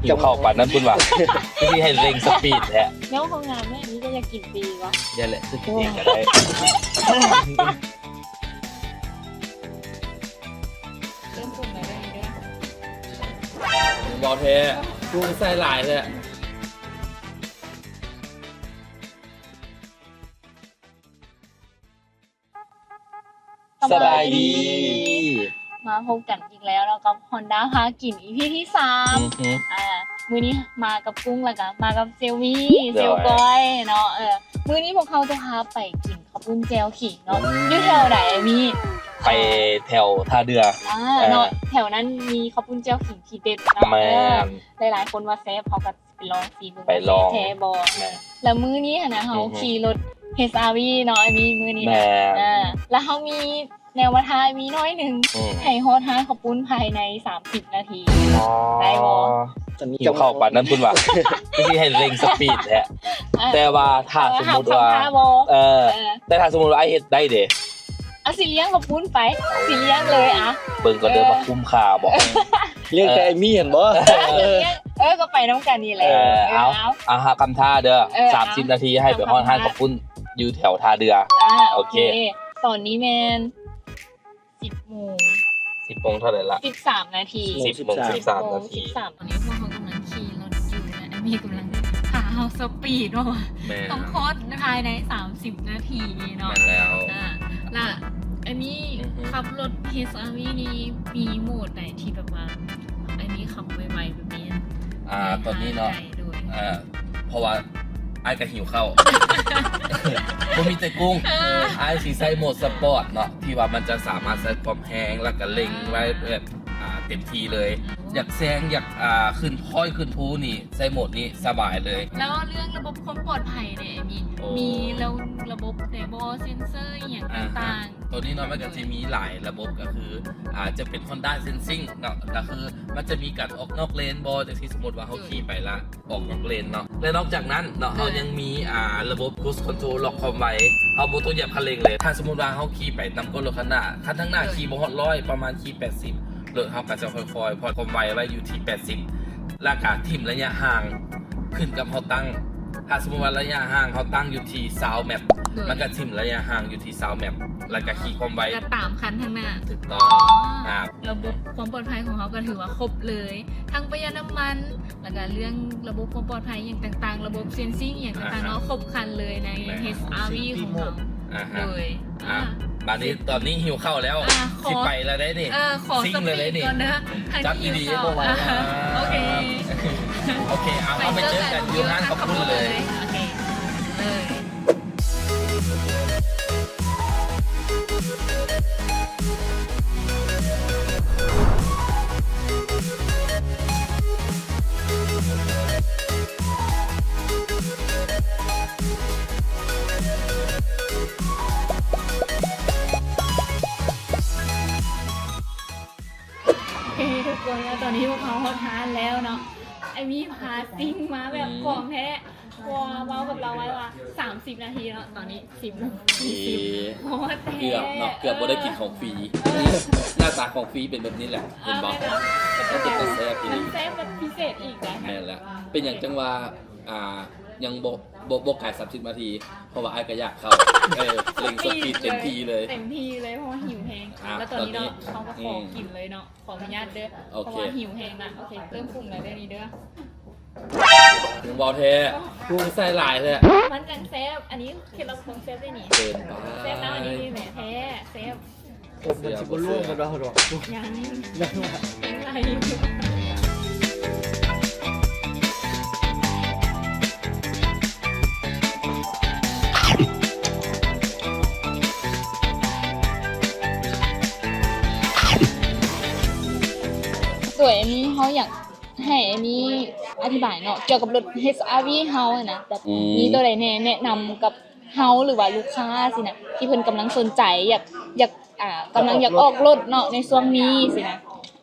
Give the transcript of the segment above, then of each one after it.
ຫິວເຂົ້າປານນັ້ນພຸ້ນຫວາ ຄືຊິໃຫ້ເລັ່ງສະປີດແທ້. ແນວເຮົາງາມແນວນີ້ກໍຢາກກິນຟຣີວະ. ຢ່າແຫຼະ ຊື້ກິນເອງກໍໄດ້. ເລີ່ມປຸງແລ້ວເດີນີ້ເດີ. ເວົ້າແທ້ ປຸງໃສ່ຫຼາຍແທ້. ສະບາຍດີ ສະບາຍດີ ມາພົບກັນອີກແລ້ວເນາະ ກັບຮອນດ້າພາກິນ ອີພີທີສາມ ອືຮຶ ອ່າ ມື້ນີ້ມາກັບກຸ້ງ ແລ້ວກໍມາກັບເຊວມີ ໂດຍ ເຊວກ້ອຍເນາະ. ເອີ ມື້ນີ້ພວກເຮົາຈະພາໄປກິນເຂົ້າປຸ້ນແຈ່ວຂີງເນາະ. ອືມ ຢູ່ແຖວໃດມີ? ໄປແຖວທ່າເດື່ອ ອ່າ ອ່າ ເນາະ ແຖວນັ້ນມີເຂົ້າປຸ້ນແຈ່ວຂີງທີ່ເດັດເນາະ. ແມ່ນ ເອີ ຫຼາຍໆຄົນວ່າແຊບ ເຮົາກໍ ໄປລອງຊີເບິ່ງ ໄປລອງ ວ່າແຊບແທ້ບໍ່. ແມ່ນ ແລ້ວມື້ນີ້ຫັ້ນນະ ເຮົາ ອືຮຶ ຂີ່ລົດ ເອັດຊ໌ອາຣ໌ວີ ເນາະ ອ້າຍມີ ມື້ນີ້ນະ. ແມ່ນ ອ່າ ແລ້ວເຮົາມີແນວມາທ້າອ້າຍມີໜ້ອຍໜຶ່ງ ອືມ ໃຫ້ຮອດຮ້ານເຂົ້າປຸ້ນພາຍໃນສາມສິບນາທີ. ອໍ ໄດ້ບໍ່? ຫິວເຂົ້າປານນັ້ນພຸ້ນຫວາ ຄືຊິໃຫ້ເລັ່ງສະປີດແທ້. ອ່າ ແຕ່ວ່າຖ້າສົມມຸດວ່າ ເອີ ເອີ ແຕ່ຖ້າສົມມຸດວ່າອ້າຍເຮັດໄດ້ເດ? ອາ ຊິລ້ຽງເຂົ້າປຸ້ນໄປ ຊິລ້ຽງເລີຍອະ. ເບິ່ງກ່ອນເດີ ເອີ ວ່າຄຸ້ມຄ່າບໍ່? ລ້ຽງແຕ່ອ້າຍມີຫັ້ນບໍ່? ເອີ ເອີ ກໍໄປນຳກັນນີ້ແຫຼະ. ເອີ ເອີ ເອົາ ເອົາ ເອົາ ຫາຄຳທ້າເດີ ເອີ ສາມສິບນາທີໃຫ້ໄປຮອດຮ້ານເຂົ້າປຸ້ນຢູ່ແຖວທ່າເດື່ອ. ອ່າ ໂອເຄ ໂອເຄ ຕອນນີ້ແມ່ນ ສິບໂມງ ສິບໂມງເທົ່າໃດລະ? ສິບສາມນາທີ ສິບໂມງ ສິບສາມນາທີ ສິບສາມ. ຕອນນີ້ພວກເຮົາກຳລັງຂີ່ລົດຢູ່ ແລະ ອາມີກຳລັງພາເຮົາສະປີດເນາະ ແມ່ນ ຕ້ອງຮອດພາຍໃນສາມສິບນາທີເນາະ. ແມ່ນແລ້ວ ອ່າ ລະອາມີ ອືຮຶ ຂັບລົດ ເອັດຊ໌ອາຣ໌ວີ ນີ້ມີໂໝດໃດທີ່ແບບວ່າອາມີຂັບໄວໆແບບນີ້? ອ່າ ຕອນນີ້ເນາະ ໂດຍ ເອີ ເພາະວ່າອ້າຍກໍຫິວເຂົ້າ ບໍ່ມີແຕ່ກຸ້ງ ເອີ ອ້າຍຊິໃຊ້ໂໝດສະປອດເນາະ ທີ່ວ່າມັນຈະສາມາດໃຊ້ຄວາມແຮງ ແລ້ວກໍເລັ່ງໄວ້ແບບ ອ່າ ເຕັມທີ່ເລີຍ. ຢາກແຊງ ຢາກ ອ່າ ຂຶ້ນຄ້ອຍຂຶ້ນພູນີ້ ໃຊ້ໂໝດນີ້ສະບາຍເລີຍ. ແລ້ວເລື່ອງລະບົບຄວາມປອດໄພເດ ມີ ໂອ້ ມີລະ ລະບົບໃດບໍ່ ເຊັນເຊີອີ່ຫຍັງຕ່າງໆ? ອ່າ ໂຕນີ້ເນາະ ມັນກໍຊິມີຫຼາຍລະບົບ ກໍຄື ອ່າ ຈະເປັນ Honda Sensing ເນາະ ກໍຄືມັນຈະມີການອອກນອກເລນບໍ່ ຈັ່ງຊີ້ ສົມມຸດວ່າເຮົາ ໂດຍ ຂີ່ໄປລະ ອອກນອກເລນເນາະ. ແລະນອກຈາກນັ້ນເນາະ ເອີ ເຮົາຍັງມີ ອ່າ ລະບົບ Cruise Control ລັອກຄວາມໄວ ເຮົາບໍ່ຕ້ອງຢຽບຄັນເລັ່ງເລີຍ. ຖ້າສົມມຸດວ່າເຮົາຂີ່ໄປນຳກ້ອນລົດຄັນໜ້າ ຄັນທາງໜ້າ ເອີ ຂີ່ບໍ່ຮອດຮ້ອຍ ປະມານຂີ່ແປດສິບ ລົດເຮົາກໍຈະຄ່ອຍໆຜ່ອນຄວາມໄວໄວ້ຢູ່ທີ່ແປດສິບ ແລ້ວກໍຖິ້ມໄລຍະຫ່າງ ຂຶ້ນກັບເຮົາຕັ້ງ. ຖ້າສົມມຸດວ່າໄລຍະຫ່າງເຮົາຕັ້ງຢູ່ທີ່ຊາວແມັບ ໂດຍ ມັນກໍຖິ້ມໄລຍະຫ່າງຢູ່ທີ່ຊາວແມັບ ແລ້ວກໍຂີ່ຄວາມໄວ ກໍຕາມຄັນທາງໜ້າ. ຖືກຕ້ອງ. ອ່າ ລະບົບຄວາມປອດໄພຂອງເຮົາກໍຖືວ່າຄົບເລີຍ ທັງປະຢັດນ້ຳມັນ ແລ້ວກໍເລື່ອງລະບົບຄວາມປອດໄພຫຍັງຕ່າງໆ ລະບົບ Sensing ຫຍັງຕ່າງໆເນາະ ອ່າຮະ ຄົບຄັນເລີຍໃນ ແມ່ນ ເອັດຊ໌ອາຣ໌ວີ ຂອງເຮົາ. ອ່າຮະ ໂດຍ ອ່າ ອ່າ ບາດນີ້ ຊິ ຕອນນີ້ຫິວເຂົ້າແລ້ວ ອ່າ ຂໍ ຊິໄປແລ້ວເດ້ນີ້. ເອີ ຂໍ ຊິງເລີຍເດ້ນີ້ ສະປີດກ່ອນເດີ ຈັບດີໆ ຫິວເຂົ້າ. ບໍ່ໄຫວແລ້ວ. ອ່າ ໂອເຄ ໂອເຄ ເອົາ ເອົາ ໄປເຈີກັນຢູ່ຮ້ານເຂົ້າປຸ້ນເລີຍ. ໂອເຄ ເລີຍ. ເອີ ທຸກຄົນ ແລ້ວຕອນນີ້ພວກເຮົາຮອດຮ້ານແລ້ວເນາະ. ໄອ້ມີພາຊິງມາແບບ ອືມ ຂອງແທ້ ເພາະວ່າເວົ້າກັບລາວໄວ້ວ່າສາມສິບນາທີເນາະ ຕອນນີ້ສິບໂມງສີ່ສິບ ເອີ ຮອດແທ້ ເກືອບເນາະ ເກືອບບໍ່ໄດ້ກິນຂອງຟຣີ. ເອີ ໜ້າຕາຂອງຟຣີເປັນແບບນີ້ແຫຼະ ເຫັນບໍ່? ເອີ ແມ່ນແລ້ວ ມັນເປັນຕາແຊບອີ່ຫຼີ ມັນແຊບແບບພິເສດອີກນະ. ແມ່ນແລ້ວ ເປັນຫຍັງຈັ່ງວ່າ ອ່າ ຍັງບໍ່ ບໍ່ ບໍ່ກາຍສາມສິບນາທີ ເພາະວ່າອ້າຍກໍຢາກເຂົ້າ ເອີ ເລັ່ງສະປີດເຕັມທີ່ເລີຍ ເຕັມທີ່ເລີຍ ເພາະວ່າຫິວແຮງ. ອ່າ ແລ້ວຕອນນີ້ເນາະ ຕອນນີ້ ເຮົາກໍຂໍ ອືມ ກິນເລີຍເນາະ ຂໍອະນຸຍາດເດີ ໂອເຄ ເພາະວ່າຫິວແຮງລະ. ໂອເຄ ເລີ່ມປຸງແລ້ວເດີນີ້ເດີ. ເວົ້າແທ້ ປຸງໃສ່ຫຼາຍແທ້ ມັນຈັ່ງແຊບ. ອັນນີ້ເຄັດລັບຄວາມແຊບເດ້ນີ້ ເກີນໄປ ແຊບນຳ. ອັນນີ້ແຫຼະແທ້ ແຊບ. ຄົມມັນຊິບໍ່ລົງກັນວ່າເຮົາດອກ ຍັງ ຍັງວ່າ ຍັງໄຫຼຢູ່. ໂດຍອັນນີ້ເຮົາຢາກ ໃຫ້ອາມີອະທິບາຍເນາະ ກ່ຽວກັບລົດ ເອັດຊ໌ອາຣ໌ວີ ເຮົາຫັ້ນນະ ແບບ ອືມ ມີໂຕໃດແດ່ແນະນຳກັບເຮົາ ຫຼືວ່າລູກຄ້າຊີ້ນະ ທີ່ເພິ່ນກຳລັງສົນໃຈ ຢາກ ຢາກ ອ່າ ກຳລັງຢາກອອກລົດເນາະ ໃນຊ່ວງນີ້ຊີ້ນະ.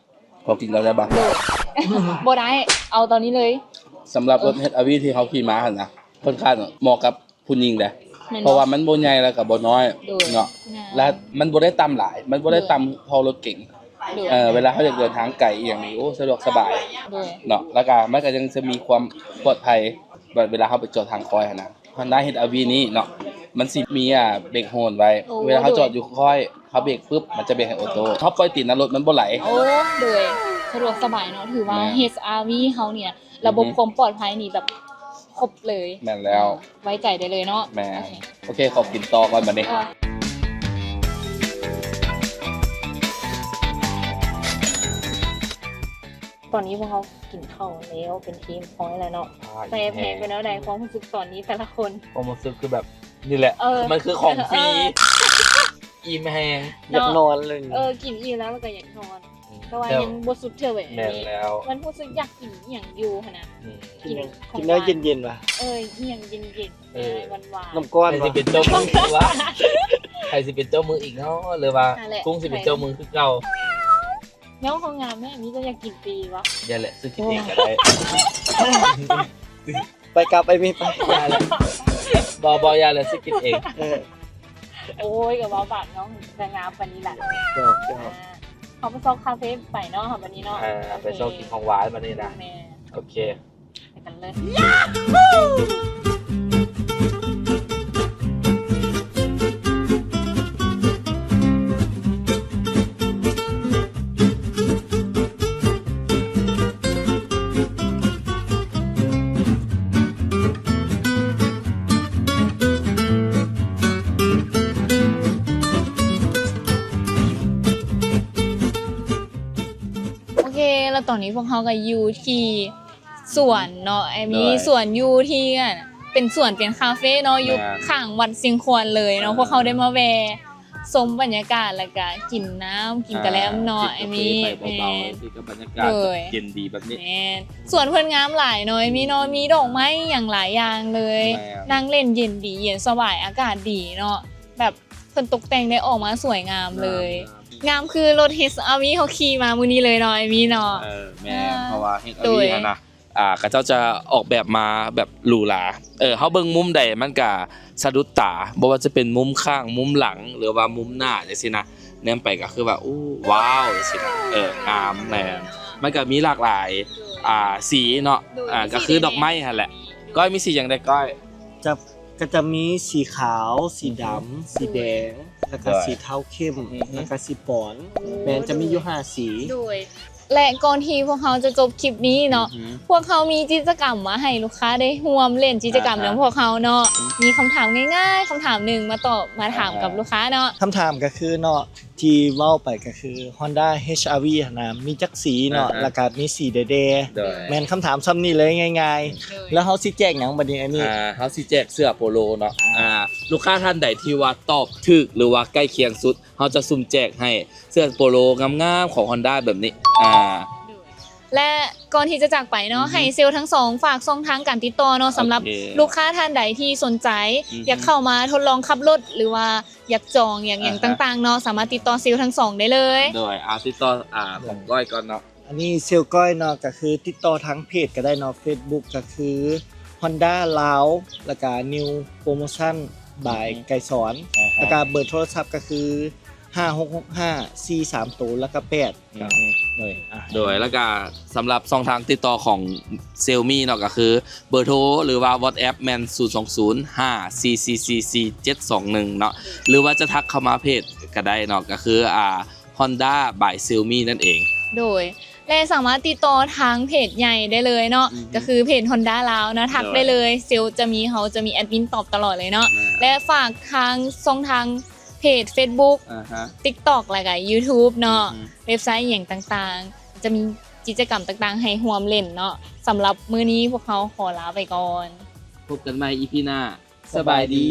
ຂໍກິນກ່ອນໄດ້ບໍ່? ບໍ່ໄດ້ ເອົາຕອນນີ້ເລີຍ. ສຳລັບລົດ ເອີ ເອັດຊ໌ອາຣ໌ວີ ທີ່ເຮົາຂີ່ມາຫັ້ນນະ ຂ້ອນຂ້າງເໝາະກັບ ຜູ້ຍິງເດ້ ແມ່ນບໍ່? ເພາະວ່າມັນບໍ່ໃຫຍ່ແລ້ວກໍບໍ່ນ້ອຍ ໂດຍ ເນາະ ແມ່ນ ແລະມັນບໍ່ໄດ້ຕ່ຳຫຼາຍ ມັນບໍ່ໄດ້ ໂດຍ ຕ່ຳເທົ່າລົດເກັງ. ໂດຍ ເອີ ເວລາເຮົາຢາກເດີນທາງໄກອີ່ຫຍັງນີ້ ໂອ້ ສະດວກສະບາຍ ໂດຍ ເນາະ ແລ້ວກະມັນກະຍັງຈະມີຄວາມປອດໄພ ແບບເວລາເຮົາໄປຈອດທາງຄອຍຫັ້ນນະ. ຮອນດ້າ ເອັດອາຣ໌ວີ ນີ້ເນາະ ມັນຊິມີ ອ່າ ເບຣກໂຮນໄວ້ ໂອ້ ເວລາເຮົາຈອດຢູ່ຄອຍ ເຮົາເບຣກປຶບ ມັນຈະເບຣກໃຫ້ໂອໂຕ້ ເຮົາປ່ອຍຕີນນະ ລົດມັນບໍ່ໄຫຼ. ໂອ້ ໂດຍ ສະດວກສະບາຍເນາະ ຖືວ່າ ເອັດອາຣ໌ວີ ເຮົານີ້ ລະບົບຄວາມປອດໄພນີ້ແບບຄົບເລີຍ. ແມ່ນແລ້ວ ໄວ້ໃຈໄດ້ເລີຍເນາະ. ແມ່ນ ໂອເຄ ໂອເຄ ຂໍກິນຕໍ່ກ່ອນບັດນີ້. ຕອນນີ້ພວກເຮົາກິນເຂົ້າແລ້ວເປັນທີ່ຮຽບຮ້ອຍແລ້ວເນາະ. ແຊບແຮງ ເປັນແນວໃດຄວາມຮູ້ສຶກຕອນນີ້ແຕ່ລະຄົນ? ຄວາມຮູ້ສຶກຄືແບບ ນີ້ແຫຼະ ເອີ ມັນຄືຂອງຟຣີ ເອີ ອີ່ມແຮງ ຢາກນອນເລີຍ. ເອີ ກິນອີ່ມແລ້ວມັນກໍຢາກນອນ ແຕ່ວ່າຍັງບໍ່ສຸດເທື່ອເວີຍ. ແມ່ນແລ້ວ ມັນຮູ້ສຶກຢາກກິນອີ່ຫຍັງຢູ່ຫັ້ນນະ. ກິນ ກິນແນວເຢັນໆຫວາ? ເອີ ອີ່ຫຍັງເຢັນໆ ເອີ ຫວານໆ ນ້ຳກ້ອນ. ໃຜຊິເປັນເຈົ້າມືອີກຫວາ? ໃຜຊິເປັນເຈົ້າມືອີກເນາະ ຫຼືວ່າກຸ້ງຊິເປັນເຈົ້າມືຄືເກົ່າ? ແນວເຮົາງາມແທ້ ມີແຕ່ຢາກກິນຟຣີຫວາ? ຢ່າແຫຼະ ຊື້ກິນເອງກໍໄດ້. ໄປກັບໄອ້ມີໄປ. ຢ່າແຫຼະ ບໍ່ ບໍ່ ຢ່າແຫຼະ ຊື້ກິນເອງ. ເອີ ໂອ້ຍ ກໍເວົ້າບາບເນາະ ກໍງາມປານນີ້ແຫຼະ. ເຮົາໄປຊອກຄາເຟໄປເນາະ ເຮົາບັດນີ້ເນາະ. ເອີ ໄປຊອກກິນຂອງຫວານບັດນີ້ນະ. ແມ່ນ ໂອເຄ ໄປກັນເລີຍ. ໂອເຄ ແລ້ວຕອນນີ້ພວກເຮົາກໍຢູ່ທີ່ ສວນເນາະ ໄອ້ມີ. ໂດຍ ສວນຢູ່ທີ່ ອັນ ເປັນສວນເປັນຄາເຟເນາະ ຢູ່ ແມ່ນ ຂ້າງວັດຊຽງຄວນເລີຍເນາະ. ອ່າ ພວກເຮົາໄດ້ມາແວ່ຊົມບັນຍາກາດ ແລ້ວກະກິນນ້ຳກິນກະແລັມເນາະ ອ່າ ໄອ້ມີ. ແມ່ນ ໂດຍ ເຢັນດີແບບນີ້. ແມ່ນ ສວນເພິ່ນງາມຫຼາຍເນາະ ໄອ້ມີເນາະ ມີດອກໄມ້ຫຍັງຫຼາຍຢ່າງເລີຍ. ແມ່ນ ນັ່ງຫຼິ້ນເຢັນດີ ເຢັນສະບາຍ ອາກາດດີເນາະ ແບບເພິ່ນຕົກແຕ່ງໄດ້ອອກມາສວຍງາມເລີຍ. ງາມ ງາມຄືລົດເອັດອາຣ໌ວີ ເຮົາຂີ່ມາມື້ນີ້ເລີຍເນາະ ໄອ້ມີເນາະ. ເອີ ແມ່ນ ເພາະວ່າເອັດອາຣ໌ວີຫັ້ນນະ ອ່າ ເຂົາເຈົ້າຈະອອກແບບມາແບບຫຼູຫຼາ. ເອີ ເຮົາເບິ່ງມຸມໃດມັນກະສະດຸດຕາ ບໍ່ວ່າຈະເປັນມຸມຂ້າງ ມຸມຫຼັງ ຫຼືວ່າມຸມໜ້າຈັ່ງຊີ້ນະ ແນມໄປກໍຄືວ່າ ໂອ້ ວ້າວ ຈັ່ງຊີ້ນະ. ເອີ ງາມ. ແມ່ນ ມັນກະມີຫຼາກຫຼາຍ ອ່າ ສີເນາະ. ໂດຍ ອ່າ ກໍຄືດອກໄມ້ຫັ້ນແຫຼະ. ກ້ອຍມີສີຫຍັງແດ່ກ້ອຍ? ຈະ ກໍຈະມີສີຂາວ ສີດຳ ສີແດງ ແລ້ວກໍສີເທົາເຂັ້ມ ແລ້ວກໍສີປອນ. ແມ່ນ ຈະມີຢູ່ຫ້າສີ. ໂດຍ ແລະ ກ່ອນທີ່ພວກເຮົາຈະຈົບຄລິບນີ້ເນາະ ພວກເຮົາມີກິດຈະກຳມາໃຫ້ລູກຄ້າໄດ້ຮ່ວມຫຼິ້ນກິດຈະກຳນຳພວກເຮົາເນາະ. ມີຄຳຖາມງ່າຍໆ ຄຳຖາມໜຶ່ງມາຕອບ ມາຖາມກັບລູກຄ້າເນາະ. ຄຳຖາມກໍຄືເນາະ ທີ່ເວົ້າໄປກໍຄື Honda ເອັດອາຣ໌ວີ ຫັ້ນນະ ມີຈັກສີເນາະ ແລ້ວກໍມີສີໃດແດ່. ໂດຍ ແມ່ນ ຄຳຖາມຊ່ຳນີ້ເລີຍ ງ່າຍໆ. ແລ້ວເຮົາຊິແຈກຫຍັງບັດນີ້ ອັນນີ້? ອ່າ ເຮົາຊິແຈກເສື້ອໂປໂລເນາະ. ອ່າ ລູກຄ້າທ່ານໃດທີ່ວ່າຕອບຖືກ ຫຼືວ່າໃກ້ຄຽງສຸດ ເຮົາຈະສຸ່ມແຈກໃຫ້ເສື້ອໂປໂລງາມໆຂອງ Honda ແບບນີ້. ອ່າ ແລະ ກ່ອນທີ່ຈະຈາກໄປເນາະ ໃຫ້ເຊວທັງສອງຝາກຊ່ອງທາງການຕິດຕໍ່ເນາະ ສຳລັບລູກຄ້າທ່ານໃດທີ່ສົນໃຈ ຢາກເຂົ້າມາທົດລອງຂັບລົດ ຫຼືວ່າຢາກຈອງຫຍັງຫຍັງຕ່າງໆເນາະ ສາມາດຕິດຕໍ່ເຊວທັງສອງໄດ້ເລີຍ. ໂດຍ ເອົາ ຕິດຕໍ່ ອ່າ ຂອງກ້ອຍກ່ອນເນາະ. ອັນນີ້ເຊວກ້ອຍເນາະ ກໍຄືຕິດຕໍ່ທາງເພຈກໍໄດ້ເນາະ Facebook ກໍຄື Honda ລາວ ແລ້ວກໍ New Promotion by ໄກສອນ ແລ້ວກໍເບີໂທລະສັບກໍຄື ຫ້າຫົກຫົກຫ້າ ສີ່ສາມໂຕ ແລ້ວກໍແປດ. ໂດຍ ອ່າ ໂດຍ ແລ້ວກະສຳລັບຊ່ອງທາງຕິດຕໍ່ຂອງ Xiaomi ເນາະ ກະຄືເບີໂທ ຫຼືວ່າ WhatsApp ແມ່ນ ສູນສອງສູນ ຫ້າສີ່ສີ່ສີ່ເຈັດສອງໜຶ່ງ ເນາະ ຫຼືວ່າຈະທັກເຂົ້າມາເພຈກະໄດ້ເນາະ ກະຄື ອ່າ Honda by Xiaomi ນັ້ນເອງ. ໂດຍ ແລະ ສາມາດຕິດຕໍ່ທາງເພຈໃຫຍ່ໄດ້ເລີຍເນາະ ກະຄືເພຈ Honda ລາວ ເນາະ ທັກໄດ້ເລີຍ ເຊວຈະມີ ເຮົາຈະມີແອດມິນຕອບຕະຫຼອດເລີຍເນາະ ແລະ ຝາກທາງຊ່ອງທາງ ເພຈ Facebook ອ່າຮະ TikTok ແລ້ວກະ YouTube ເນາະ ເວັບໄຊອີ່ຫຍັງຕ່າງໆ ຈະມີກິດຈະກຳຕ່າງໆໃຫ້ຮ່ວມຫຼິ້ນເນາະ. ສຳລັບມື້ນີ້ພວກເຮົາຂໍລາໄປກ່ອນ ພົບກັນໃໝ່ ອີ ພີ ໜ້າ. ສະບາຍດີ.